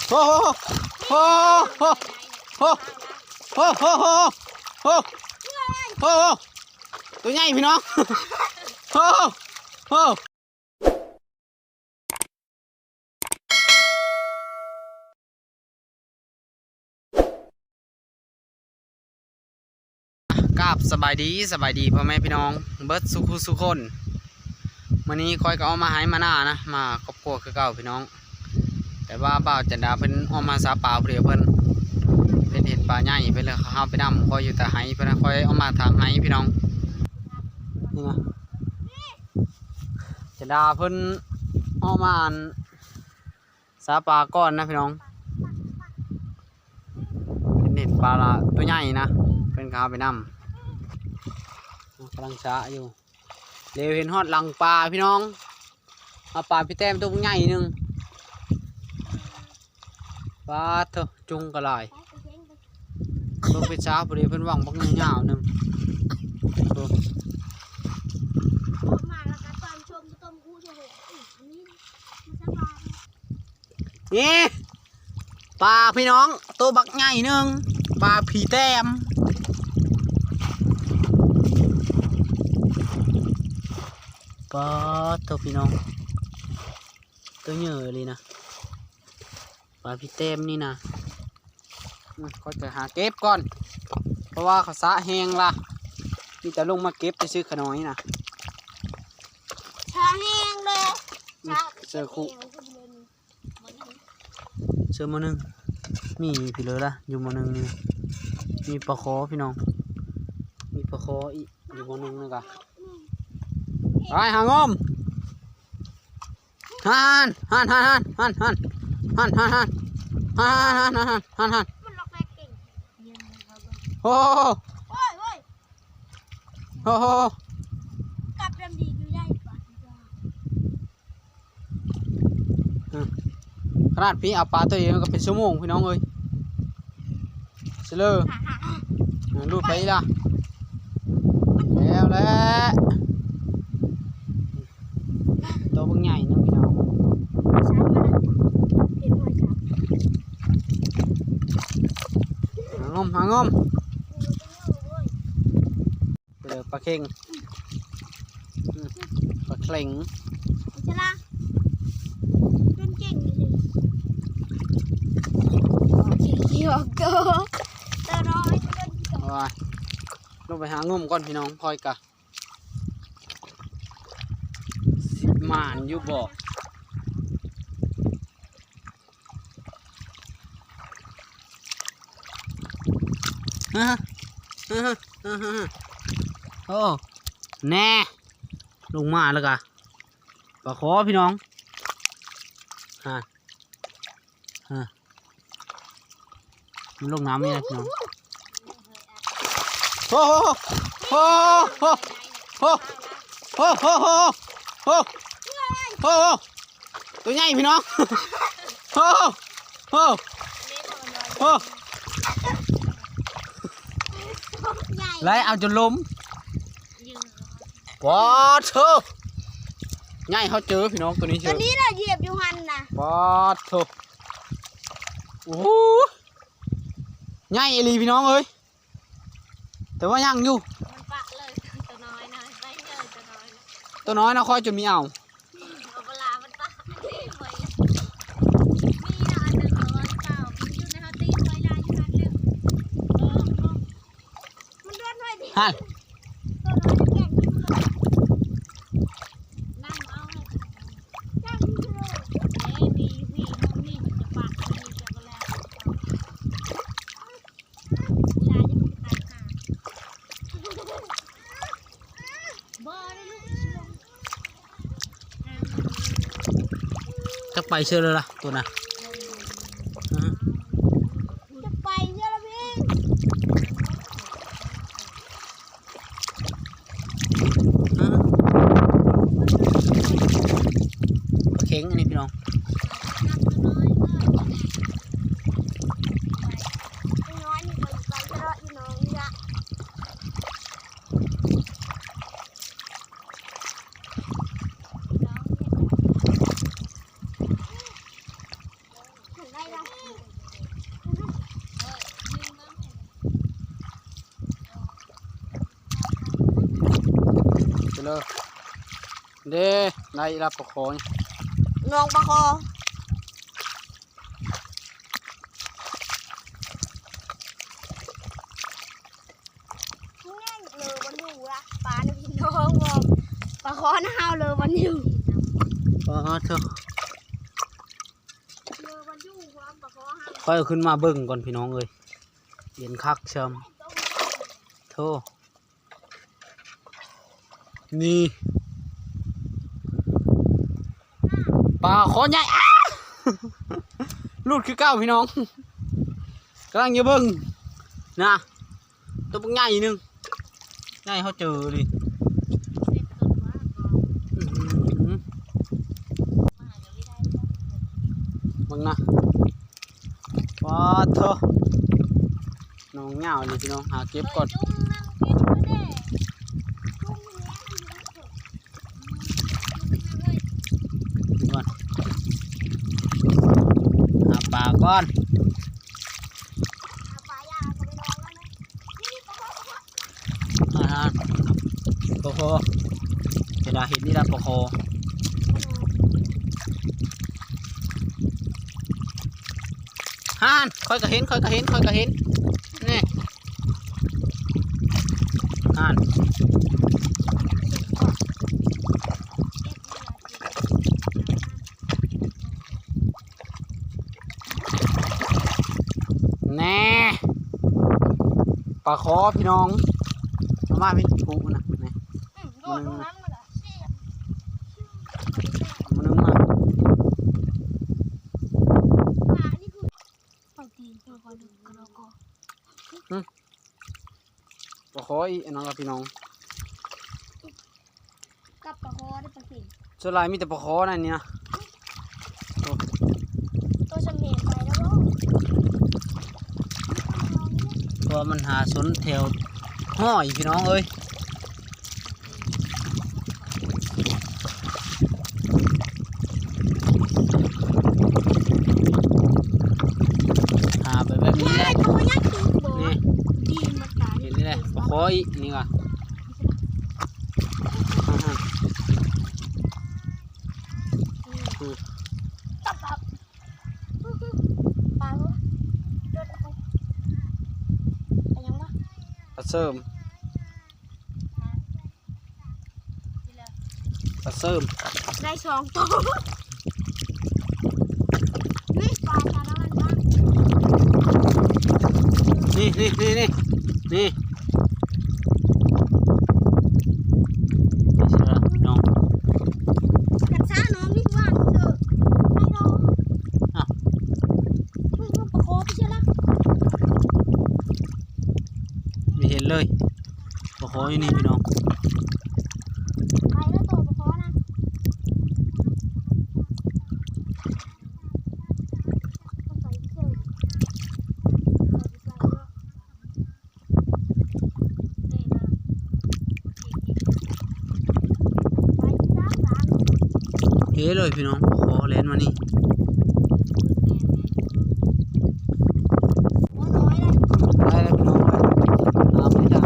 ໂອ້ໂຫ ໂອ້ໂຫ ໂອ້ໂຫ ໂອ້ໂຫ ໂອ້ໂຫ ໂອ້ໂຫ ໂອ້ໂຫ ໂອ້ໂຫ ໂຕໃຫຍ່ພີ່ນ້ອງ ໂອ້ໂຫ ໂອ້ໂຫ. ກາບສະບາຍດີ ສະບາຍດີພໍ່ແມ່ພີ່ນ້ອງເບິດສູ່ຜູ້ສູ່ຄົນ. ມື້ນີ້ຂ້ອຍກໍອອກມາໄຮ່ມານານະ ມາຄອບຄົວຄືເກົ່າພີ່ນ້ອງ. ແຕ່ວ່າບ່າວຈັນດາເພິ່ນອອກມາຫາປາຜູ້ດຽວ ເພິ່ນ ເພິ່ນເຫັນປາໃຫຍ່ ເພິ່ນເລີຍເອົາເຮົາໄປນຳ. ຂ້ອຍຢູ່ແຕ່ໄຮ່ ເພິ່ນ ຂ້ອຍອອກມາທາງໄຮ່ພີ່ນ້ອງ. ນີ້ນະ ຈັນດາເພິ່ນອອກມາອັນ ຫາປາກ່ອນນະພີ່ນ້ອງ. ເພິ່ນເຫັນປາລະ ໂຕໃຫຍ່ນະ ເພິ່ນກໍເອົາໄປນຳ. ກຳລັງສະຢູ່ ເລວເຫັນຮອດຫຼັງປາພີ່ນ້ອງ. ເອົາປາພີແຕ້ມໂຕບັກໃຫຍ່ໜຶ່ງ. ປາດໂທ້ ຈຸງກໍຫຼາຍ. ລົງໄປຊາພໍດີ ເພິ່ນຫວ່າງບັກຍາວໆໜຶ່ງ. ໂອ້ ນີ້ປາພີ່ນ້ອງ ໂຕບັກໃຫຍ່ໜຶ່ງ ປາພີແຕ້ມ. ປາດໂທ້ພີ່ນ້ອງ ໂຕໃຫຍ່ອີ່ຫຼີນະ ປາພີແຕ້ມນີ້ນະ. ອືມ ຂ້ອຍຈະຫາເກັບກ່ອນ ເພາະວ່າເຂົາສະແຫ້ງລະ ມີແຕ່ລົງມາເກັບຊື່ຂະນ້ອຍນະ. ສະແຫ້ງເລີຍ ອືມ ສະ ເສື້ອຄູ່ ເສື້ອໝໍ້ໜຶ່ງ ມີພີ່ເລີລະ ຢູ່ໝໍ້ໜຶ່ງນີ້ ມີປາຄໍພີ່ນ້ອງ ມີປາຄໍອີກ ຢູ່ບ່ອນໜຶ່ງນະກະ ໄປຫາງົມ ຫັ້ນ ຫັ້ນ ຫັ້ນ ໂອ້ໂຫ ໂອ້ໂຫ ກັບດຳດີຢູ່ໃຫຍ່ກວ່າ ອືມ ຂະໜາດພີ່ເອົາປາໂຕດຽວກໍເປັນຊົ່ວໂມງພີ່ນ້ອງເອີຍ ຊິເລີ ອືມ ລູດໄປອີກລະ ແລ້ວແຫຼະ ໂຕບັກໃຫຍ່ໜຶ່ງພີ່ນ້ອງ ຫາງົມ ຫາງົມ. ເດີ ປາເຂັງ ອືມ ປາເຂັງ ສະລະ ຈົນເກັ່ງອີ່ຫຼີ ໂອ້ຍ ລົງໄປຫາງົມກ່ອນພີ່ນ້ອງ ຂ້ອຍກະຊິໝານຢູ່ບໍ່. ໂອ້ ແນ່ ລົງມາແລ້ວກະ ປາຄໍພີ່ນ້ອງ ຮະ ຮະ ມັນລົງນ້ຳນີ້ນະພີ່ນ້ອງ. ໂອ້ໂຫ ໂອ້ໂຫ ໂອ້ໂຫ ໂຕໃຫຍ່ພີ່ນ້ອງ ໂອ້ໂຫ ໂອ້ໂຫ ໄລ່ເອົາຈົນລົ້ມ ປາດໂທ້ ໃຫຍ່ເຮົາເຈີພີ່ນ້ອງ ໂຕນີ້ເຊີ ໂຕນີ້ລະຢຽບຢູ່ຫັ້ນນະ ປາດໂທ້ ໂອ້ໂຫ ໃຫຍ່ອີ່ຫຼີພີ່ນ້ອງເອີຍ. ແຕ່ວ່າຍັງຢູ່ ມັນປະເລີຍ ໂຕນ້ອຍນະ ໄປເລີຍໂຕນ້ອຍນະ ໂຕນ້ອຍນະ ຂ້ອຍຈົນມີເອົາ ເອົາປະຫຼາມັນປະ ມີນະ ອັນໜຶ່ງໂຕນ້ອຍເກົ່າ ມັນຢູ່ໃນເຮົາຕີນໄວ້ລາຍຢູ່ຫັ້ນເດີ ເອີ ມັນໂດນໄວ້ດິ ຫັ້ນ ໂຕນ້ອຍແກ່ງຢູ່ເລີຍ ນຳເອົາ ແກ່ງຢູ່ເລີຍ ເອ ບີ ຊີ ໂນ ນີ້ຈະປະ ນີ້ຈະບໍ່ແລ້ວ. ຈັກໄປເຊີເລີຍລະ ໂຕນະ ຈັກໄປເຊີລະພີ່. ປາເຂັງອັນນີ້ພີ່ນ້ອງ. ໄປເລີຍ ເດ້ ໄດ້ລະປາຄໍ ນ້ອງປາຄໍ. ເລີວັນຢູ່ລະ ປານະພີ່ນ້ອງ ປາຄໍນະເຮົາເລີວັນຢູ່ ປາໂທ້ ເລີວັນຢູ່ ປາຄໍເຮົາ. ຂ້ອຍຂຶ້ນມາເບິ່ງກ່ອນພີ່ນ້ອງເອີຍ ເຢັນຄັກຊ່ຳ ໂທ້. ນີ້ ປາຄໍໃຫຍ່ ອ້າ ຫຼຸດຄືເກົ່າພີ່ນ້ອງ ກຳລັງຈະເບິ່ງນະ ໂຕບັກໃຫຍ່ໜຶ່ງ ໃຫຍ່ເຮົາເຈີນີ້ ອື ເບິ່ງນະ ປາໂທ້ ນ້ອງຍາວນີ້ພີ່ນ້ອງ ຫາເກັບກ່ອນ ຫາປາກ່ອນ ອ່າ ປາຄໍ ຈະໄດ້ເຫັນນີ້ລະປາຄໍ ຫັ້ນ ຂ້ອຍກະເຫັນ ຂ້ອຍກະເຫັນ ຂ້ອຍກະເຫັນ ນີ້ ຫັ້ນ ແນ່ ປາຄໍພີ່ນ້ອງ ເອົາມາເປັນຜູ້ນະ ນີ້ ອືມ ໂດດລົງນ້ຳມັນກະ ເອົາມາໜຶ່ງມາ ປານີ້ຄື ປາຕີນ ປາຄໍ ປາຄໍ ປາຄໍອີກອັນນັ້ນລະພີ່ນ້ອງ ກັບປາຄໍເດ້ ປາເຂັມ ສ່ວນຫຼາຍມີແຕ່ປາຄໍນັ້ນນີ້ນະ ໂຕ ໂຕສຳເລັດໄປແລ້ວບໍ່ ເພາະວ່າມັນຫາຊົນແຖວຫ້ອຍພີ່ນ້ອງເອີຍ. ຫາໄປແບບນີ້ແຫຼະ ໂຕໃຫຍ່ ນີ້ ເຫັນນີ້ແຫຼະ ປາຄໍອີກນີ້ວ່າ ປາ ປາຫຍັງວະ ປາເສີມ. ປາເສີມ ໄດ້ສອງໂຕ ນີ້ປາສາລະວັນບ້າງ ນີ້ ນີ້ ນີ້ ນີ້ ນີ້ ນີ້ ນີ້ ພີ່ນ້ອງ ກັນຊານ້ອງນີ້ວ່າເຊີ ໄດ້ດອກ ອ້າວ ເບິ່ງປາຄໍໄປເຊີລະ ບໍ່ເຫັນເລີຍ. ປາຄໍຢູ່ນີ້ພີ່ນ້ອງ ໄປແລ້ວໂຕປາຄໍນະ ເຮເລີຍພີ່ນ້ອງ ປາຄໍແລ່ນມານີ້. ໄດ້ແລ້ວພີ່ນ້ອງເອີຍ ຕາມໄປຈ້າ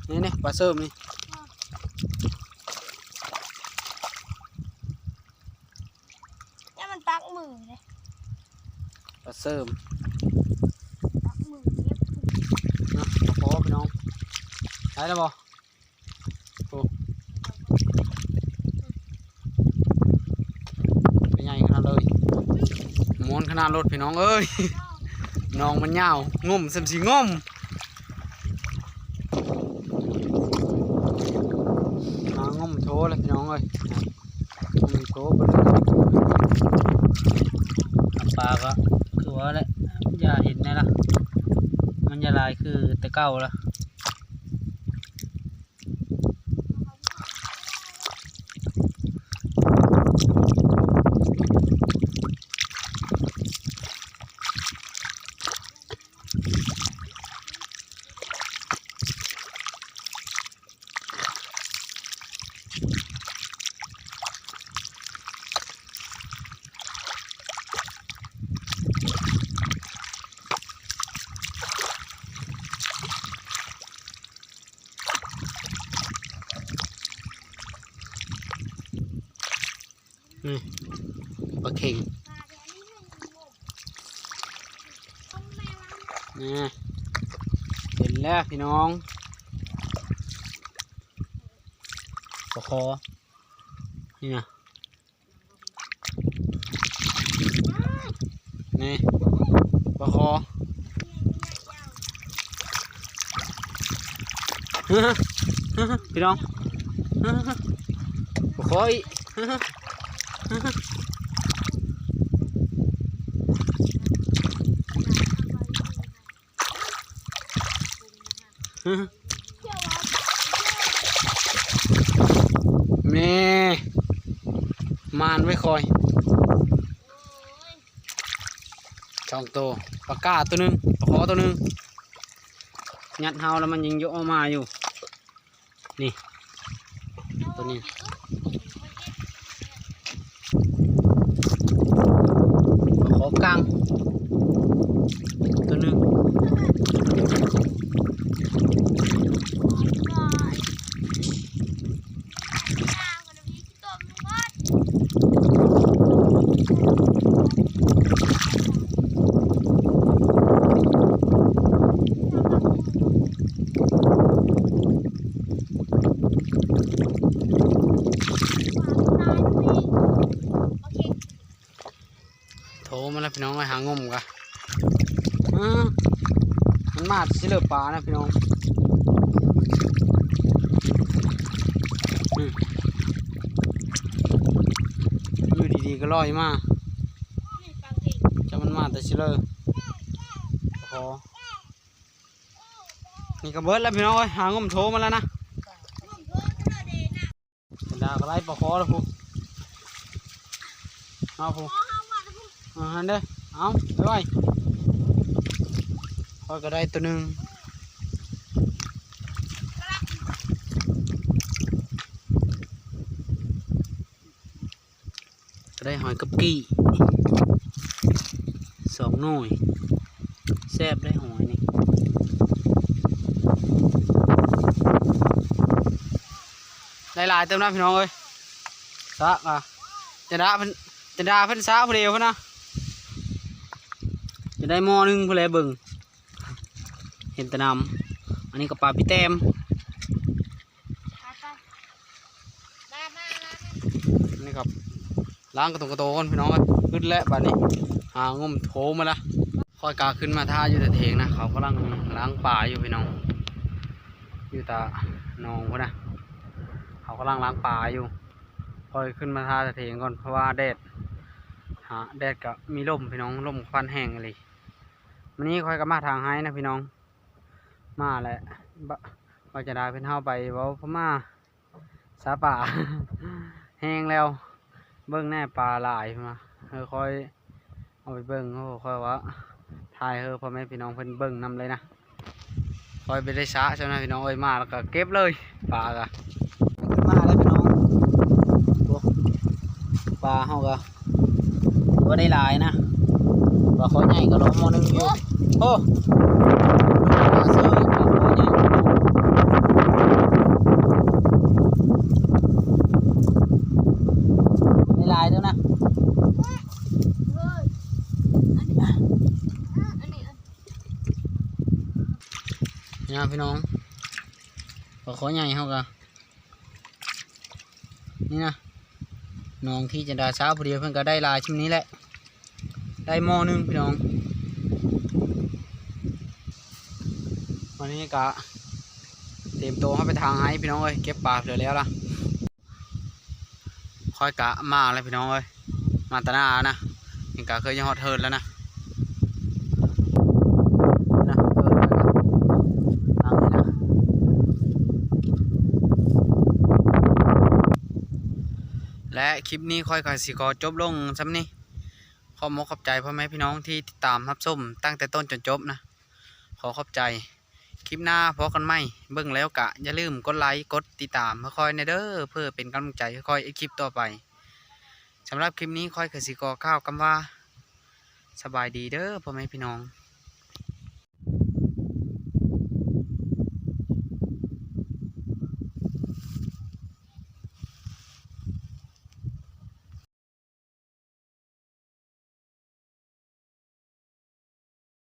ນີ້ໆ ປາເສີມນີ້ ຢ່າມັນປັກມືເດ້ ປາເສີມ ປັກມືເຈັບ ນະ ປາຄໍພີ່ນ້ອງ ໄດ້ແລ້ວບໍ່? ໂອ້ ຕົວໃຫຍ່ຂະໜາດເລີຍ ມ່ວນຂະໜາດໂລດພີ່ນ້ອງເອີຍ ໜອງມັນຍາວ ງົມສ່ຳຊິງົມ ມາງົມໂທແລ້ວພີ່ນ້ອງເອີຍ ງົມໂທເບິດ ປາກະຄືວ່າແຫຼະ ຢ່າເຫັນແນ່ລະ ມັນຢ່າຫຼາຍຄືແຕ່ເກົ່າລະ. ເ ນີ້ປາເຂັງ ນີ້ ເຫັນແລ້ວພີ່ນ້ອງ ປາຄໍ ນີ້ນະ ນີ້ ປາຄໍ ພີ່ນ້ອງ ປາຄໍອີກ ແມ່ ມານໄວ້ຂ້ອຍ ສອງໂຕ ປາກ້າໂຕໜຶ່ງ ປາຄໍໂຕໜຶ່ງ ຍັດເຮົາແລ້ວມັນຍັງຢູ່ ອອກມາຢູ່. ນີ້ ໂຕນີ້ ຂໍກາງ ໂຕໜຶ່ງ ໂທມາແລ້ວພີ່ນ້ອງເອີຍ ຫາງົມກະ ເອີ ມັນມາຊິເລີປານະພີ່ນ້ອງ ອື ຢູ່ດີໆກະລອຍມາ ຈັກມັນມາແຕ່ຊິເລີ ຂໍ ນີ້ກະເບິດແລ້ວພີ່ນ້ອງເອີຍ ຫາງົມໂທມາແລ້ວນະ ຈັນດາກະໄລ່ປາຄໍແລ້ວພຸ້ນ ເອົາພຸ້ນ ເອົາຫັ້ນເດີ ເອົາໄປໄວ້ ຂ້ອຍກະໄດ້ໂຕໜຶ່ງ ກະໄດ້ຫອຍກັບກີ້ ສອງໜ່ວຍ ແຊບໄດ໋ຫອຍນີ້ ໄດ້ຫຼາຍເຕີມນະພີ່ນ້ອງເອີຍ ສະກະ ຈັນດາເພິ່ນ ຈັນດາເພິ່ນສະຜູ້ດຽວພຸ້ນນະ ຈະໄດ້ໝໍ້ໜຶ່ງພຸ້ນແຫຼະເບິ່ງ ເຫັນແຕ່ນ້ຳ ອັນນີ້ກະປາປີແຕ້ມ ນີ້ຄັບ ລ້າງກະຕົງກະໂຕກ່ອນພີ່ນ້ອງເອີຍ ອຶດແລ້ວບາດນີ້ ຫາງົມໂທມາລະ ຂ້ອຍກະຂຶ້ນມາຖ້າຢູ່ຕາເຖງນະ ເຂົາກຳລັງລ້າງປາຢູ່ພີ່ນ້ອງ ຢູ່ຕາໜອງພຸ້ນນະ ເຂົາກຳລັງລ້າງປາຢູ່ ຂ້ອຍຂຶ້ນມາຖ້າຕາເຖງກ່ອນ ເພາະວ່າແດດ ຫາ ແດດກະມີລົມພີ່ນ້ອງ ລົມຄວັນແຮງອີ່ຫຼີ ມື້ນີ້ຂ້ອຍກະມາທາງໄຮ່ນະພີ່ນ້ອງ ມາແຫຼະ ບະ ວ່າຈະໄດ້ເພິ່ນເຮົາໄປເວົ້າພະມ້າ ສາປາ ແຮງແລ້ວ ເບິ່ງແນ່ປາຫຼາຍພຸ້ນວ່າ ເອີ ຂ້ອຍເອົາໄປເບິ່ງ ໂອ້ ຂ້ອຍວ່າຖ່າຍໃຫ້ພໍ່ແມ່ພີ່ນ້ອງເພິ່ນເບິ່ງນຳເລີຍນະ ຂ້ອຍບໍ່ໄດ້ສະຊ້ຳນະພີ່ນ້ອງເອີຍ ມາແລ້ວກະເກັບເລີຍ ປາກະ ມາແລ້ວພີ່ນ້ອງ ໂອ້ ປາເຮົາກະ ບໍ່ໄດ້ຫຼາຍນະ ປາຄໍໃຫຍ່ກະລອໝໍ້ໜຶ່ງຢູ່ ໂອ້ ປາເຊີຍ ປາຄໍໃຫຍ່ ໄດ້ຫຼາຍເດີນະ ນີ້ນະພີ່ນ້ອງ ປາຄໍໃຫຍ່ເຮົາກະ ນີ້ນະ ໜອງທີ່ຈັນດາສາວຜູ້ດຽວ ເພິ່ນກະໄດ້ຫຼາຍຊ່ຳນີ້ແຫຼະ ໄດ້ໝໍ້ໜຶ່ງພີ່ນ້ອງ ວັນນີ້ກະ ຕຽມໂຕເຮົາໄປທາງໄຮ່ພີ່ນ້ອງເອີຍ ເກັບປາເທື່ອແລ້ວລະ ຂ້ອຍກະມາແລ້ວພີ່ນ້ອງເອີຍ ມາຕາໜ້ານະ ນີ້ກະເຄີຍຮອດເຮືອນແລ້ວນະ ນະ ເອີ ທາງນີ້ນະ ແລະ ຄລິບນີ້ຂ້ອຍກະຊິຂໍຈົບລົງຊ່ຳນີ້ ຂອບມົກຂອບໃຈພໍ່ແມ່ພີ່ນ້ອງທີ່ຕິດຕາມຮັບຊົມຕັ້ງແຕ່ຕົ້ນຈົນຈົບນະ ຂໍຂອບໃຈ ຄລິບໜ້າພໍ້ກັນໃໝ່ ເບິ່ງແລ້ວກະຢ່າລືມກົດໄລກົດຕິດຕາມໃຫ້ຂ້ອຍແນ່ເດີ ເພື່ອເປັນກຳລັງໃຈໃຫ້ຂ້ອຍເຮັດຄລິບຕໍ່ໄປ ສຳລັບຄລິບນີ້ຂ້ອຍກະຊິຂໍກ່າວຄຳວ່າ ສະບາຍດີເດີພໍ່ແມ່ພີ່ນ້ອງ.